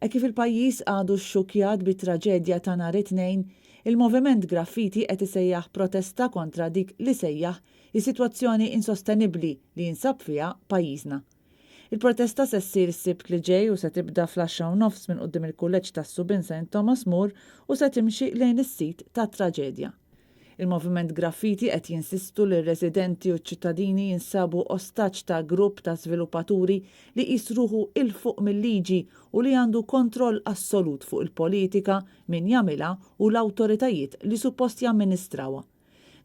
Hekk kif il-pajjiż għadu xxukkjat bit-traġedja ta' nhar it-Tnejn, il-Moviment Graffiti qed isejjaħ protesta kontra dik li sejjaħ is-sitwazzjoni insostenibbli li jinsab fiha pajjiżna. Il-protesta se ssir is-Sibt li ġej u se tibda fl-għaxra u nofs minn quddiem il-Kulleġġ tas-Subien Saint Thomas More u se timxi lejn is-sit tat-traġedja. Il-Moviment Graffiti qed jinsistu li r-residenti u ċ-ċittadini jinsabu ostaġġ ta' grupp ta' żviluppaturi li jqis ruħu 'il fuq mil-liġi u li għandu kontroll assolut fuq il-politika, min jagħmilha u l-awtoritajiet li suppost jamministrawha.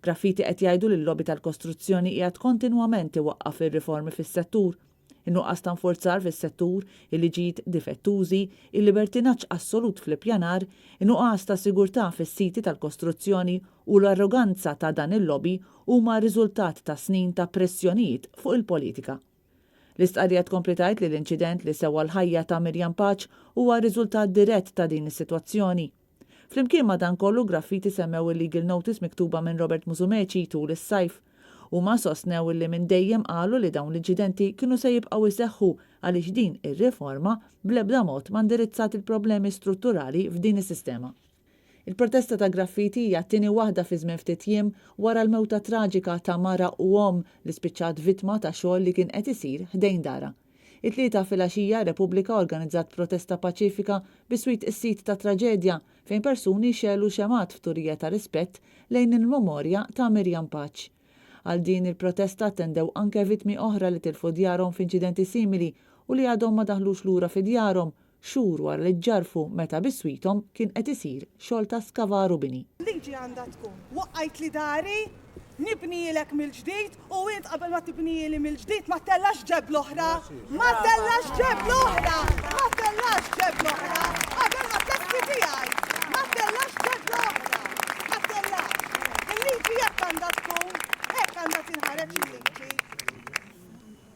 Graffiti qed jgħidu li l-lobby tal-kostruzzjoni qiegħed kontinwament iwaqqaf ir-riformi fis-settur. In-nuqqas ta' nfurzar fis-settur, il-liġijiet difettużi, il-libertinaġġ assolut fl-ippjanar, in-nuqqas ta' sigurtà fis-siti tal-kostruzzjoni u l-arroganza ta' dan il-lobby huma riżultat ta' snin ta' pressjonijiet fuq il-politika. L-istqarrija tkompli tgħid li l-inċident li sewa l-ħajja ta' Miriam Pace huwa riżultat dirett ta' din is-sitwazzjoni. Flimkien ma' dan kollu, Graffiti semmew il-legal notice miktuba minn Robert Musumeci tul is-sajf. Huma sostnew illi minn dejjem qalu li dawn l-inċidenti kienu se jibqgħu jseħħu għaliex din ir-riforma bl-ebda mod ma ndirizzat il-problemi strutturali f'din is-sistema. Il-protesta ta' Graffiti hija t-tieni waħda fi żmien ftit jiem wara l-mewta traġika ta' mara u omm li spiċċat vittma ta' xogħol li kien qed isir ħdejn darha. It-Tlieta filgħaxija, Repubblika organizzat protesta paċifika biswit is-sit tat-traġedja, fejn persuni xegħlu xemgħat f'turija ta' rispett lejn il-memorja ta' Miriam Pace. Għal din il-protesta attendew anke vittmi oħra li tilfu djarhom f'inċidenti simili u li għadhom ma daħlux lura fi djarhom, xhur wara li ġġarrfu meta biswithom kien qed isir xogħol ta' skavar u bini. Liġi għandha tkun, waqqajtli dari, nibnihielek mill-ġdid u int qabel ma tibnihieli mill-ġdid ma ttellax ġebla oħra, ma ttellax ġebla oħra, ma ttellax ġebla oħra, qabel ma tlesti tiegħi, ma ttellax ġebla oħra, ma ttellax. Il-liġi hekk għandha tkun, hekk għandha tinħareġ il-liġi.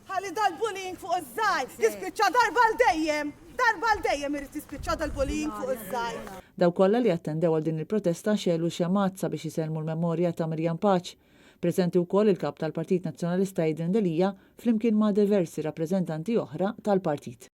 Ħalli dal-bullying fuq iż-żgħir jispiċċa darba għal dejjem! Darba għal dejjem irid jispiċċa dal-bullying fuq iż-żgħir. Dawk kollha li attendew għal din il-protesta xegħlu xemgħat sabiex isellmu l-memorja ta' Miriam Pace. Preżenti wkoll il-Kap tal-Partit Nazzjonalista Adrian Delia flimkien ma' diversi rappreżentanti oħra tal-partit.